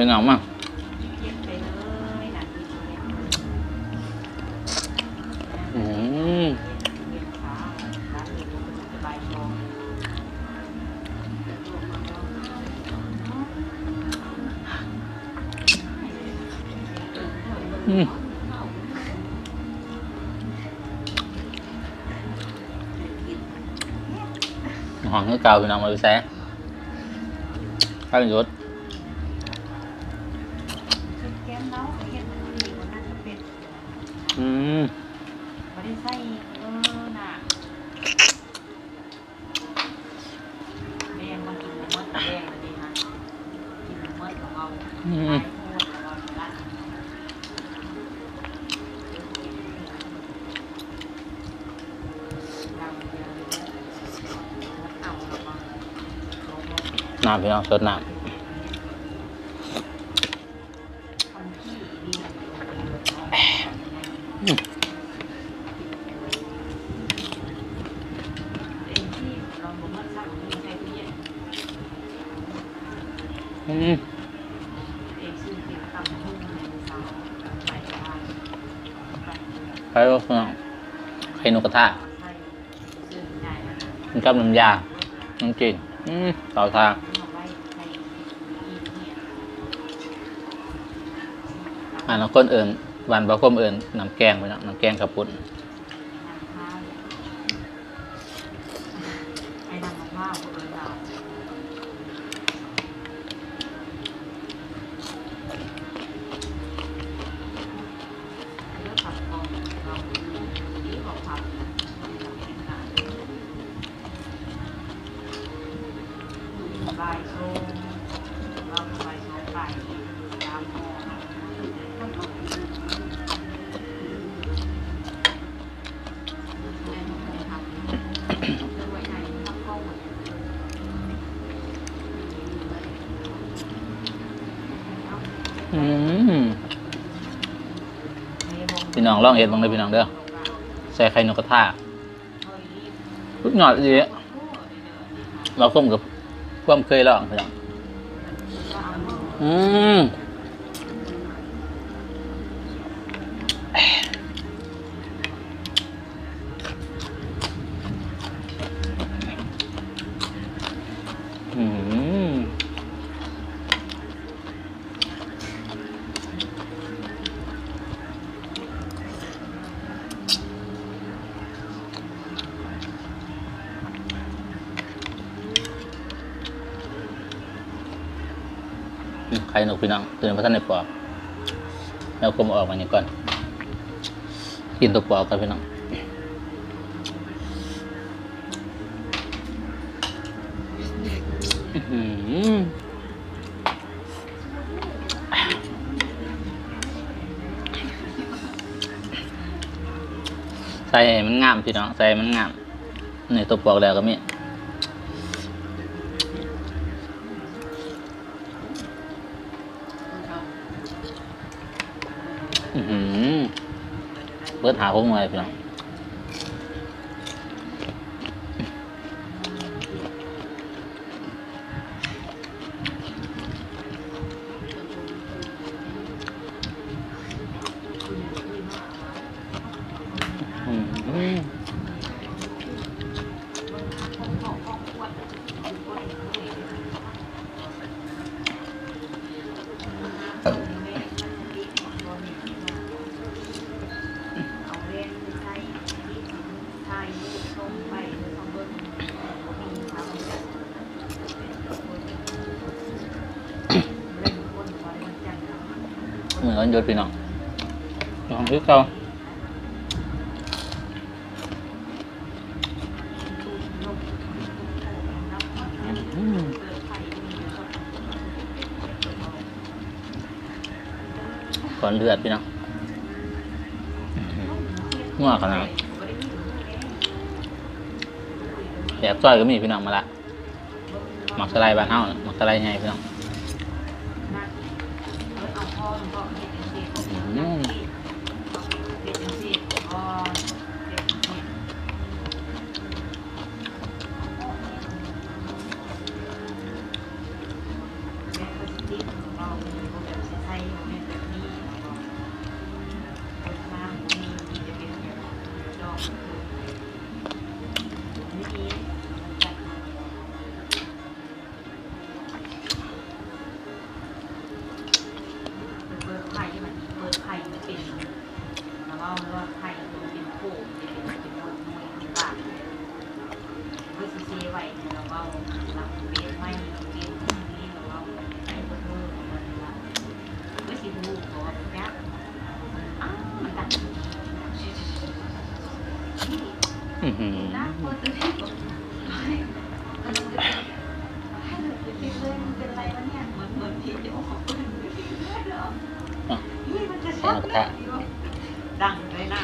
ພີ່ນ້ອງມາ ອືມ ອືມ ຫອມຄືເກົ່າ ພີ່ນ້ອງ ບໍ່ໄປໃສ ໃກ້ໝົດ ອືມ ບໍ່ໄດ້ໃສ່ ເອີ ນະ ແບ່ງມາກິນບໍ່ໝົດ ແບ່ງມາດີຫັ້ນ ກິນບໍ່ໝົດກໍເວົ້າ ອືມ ຫຼາຍໂພດກໍເວົ້າ ນ້ຳ ພີ່ນ້ອງ ສົດນ້ຳ ອືມ ອືມ ໄປເນາະ ໄຂ່ນົກກະທາ ກິນກັບນ້ຳຢາ ນ້ຳຈີນ ອືມ ເຂົ້າທ່າ ອັນນັ້ນຄົນເອີ້ນ ບ້ານບ່າວຄົມເອີ້ນນ້ຳແກງ ພີ່ນ້ອງ ນ້ຳແກງເຂົ້າປຸ້ນ ອືມ ພີ່ນ້ອງລອງເຮັດເບິ່ງເດີ ພີ່ນ້ອງເດີ ໃສ່ໄຂ່ນົກກະທາ ສຸດຍອດອີ່ຫຼີ ເວົ້າສົມກັບຄວາມເຄີຍລອງ ພີ່ນ້ອງ ອືມ ອືມ ໄຂ່ນົກ ພີ່ນ້ອງ ຕົວນີ້ບໍ່ທັນໄດ້ປອກ ແລ້ວກໍມາອອກມານີ້ກ່ອນ ກິນຕົວປອກກ່ອນ ພີ່ນ້ອງ. ອືຫື ໃສ່ໃຫ້ມັນງາມ ພີ່ນ້ອງ ໃສ່ໃຫ້ມັນງາມ ນີ້ຕົວປອກແລ້ວກໍມີ. ອືຫື ເບິດຫ້າຫົກໜ່ວຍ ພີ່ນ້ອງ. ອືຫື. ມື້ວັນຢຸດ ພີ່ນ້ອງ ລອງຄືເກົ່າ. ອືມ ກ້ອນເລືອດ ພີ່ນ້ອງ ອືມ ນົວຂະໜາດ ແບບຊອຍກໍມີ ພີ່ນ້ອງ ມາລະ. ໝາກສະໄລບ້ານເຮົາ ໝາກສະໄລໃຫຍ່ ພີ່ນ້ອງ ອືມ. ແມ່ນເພິ່ນຊິຕິດເວົ້າ ອືມ ອ່ະ ໃສ່ໝາກກະທະ ດັງເລີຍນະ.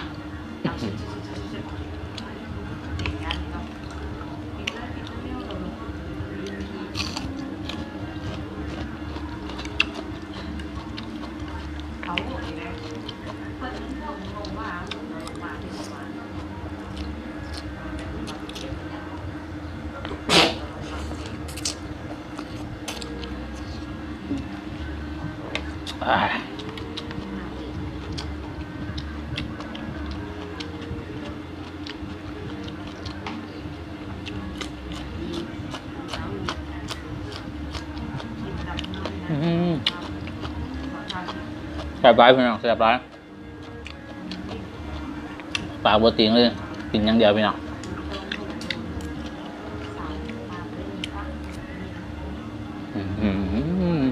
ອືມ ແຊບຫຼາຍພີ່ນ້ອງ ແຊບຫຼາຍ. ປາກບໍ່ຕີງເລີຍ ກິນຢ່າງດຽວພີ່ນ້ອງ. ອືມ. ອືມ.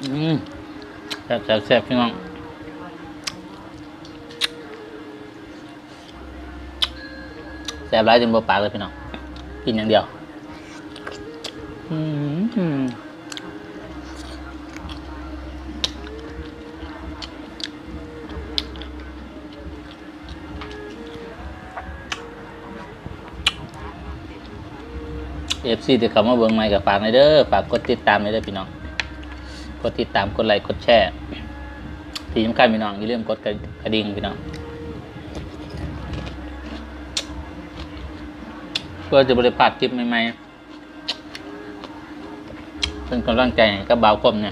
ອືມ ແຊບໆໆ ພີ່ນ້ອງ. ແຊບຫຼາຍຈົນບໍ່ປາກເລີຍພີ່ນ້ອງ ກິນຢ່າງດຽວ. ອືມ. ເອັຟຊີ ທີ່ເຂົ້າມາເບິ່ງໃໝ່ກໍຝາກແດ່ເດີ ຝາກກົດຕິດຕາມແດ່ເດີພີ່ນ້ອງ ກົດຕິດຕາມ ກົດໄລ ກົດແຊ ທີ່ສຳຄັນພີ່ນ້ອງ ຢ່າລືມກົດກະ ກະດິ່ງພີ່ນ້ອງ ເພື່ອຈະບໍ່ໄດ້ພາດຄລິບໃໝ່ໆ. ເປັນກຳລັງໃຈໃຫ້ກັບບ່າວຄົມແດ່.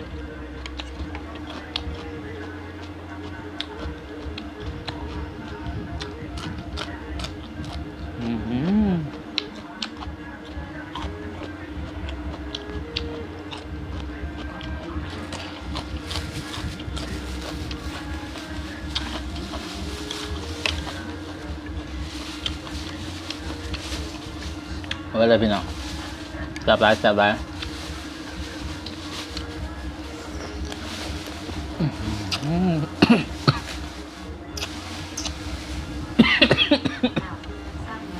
ອືມ. ເອົາໄວ້ເລີຍພີ່ນ້ອງ ແຊບຫຼາຍ ແຊບຫຼາຍ.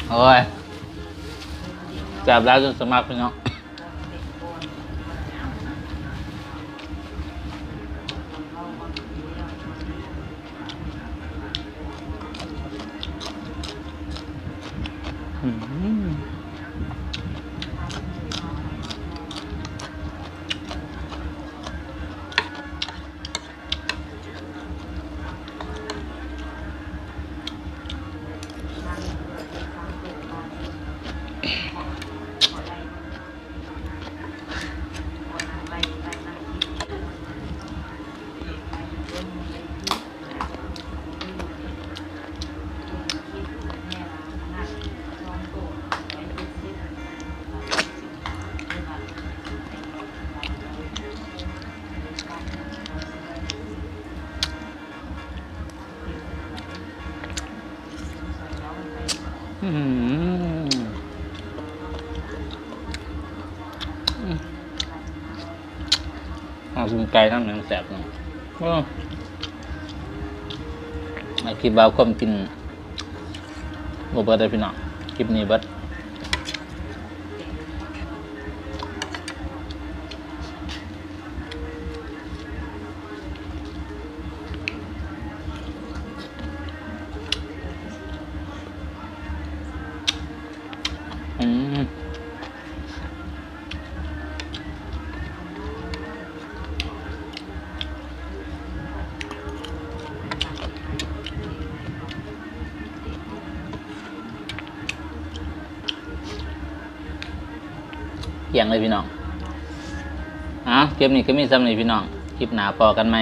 ໂອ້ຍ ແຊບຫຼາຍຈົນສະໝັກພີ່ນ້ອງ. ອືມ ເອົາກິນໄກ່ນຳ ແມ່ນແຊບເນາະ. ເອີ ຄລິບບ່າວຄົມກິນບໍ່ເບິດເດີພີ່ນ້ອງ ຄລິບນີ້ເບິດ. ອືມ ທ່ຽງເລີຍພີ່ນ້ອງ. ເອົາ ຄລິບນີ້ກໍມີສ່ຳນີ້ພີ່ນ້ອງ ຄລິບໜ້າພໍ້ກັນໃໝ່.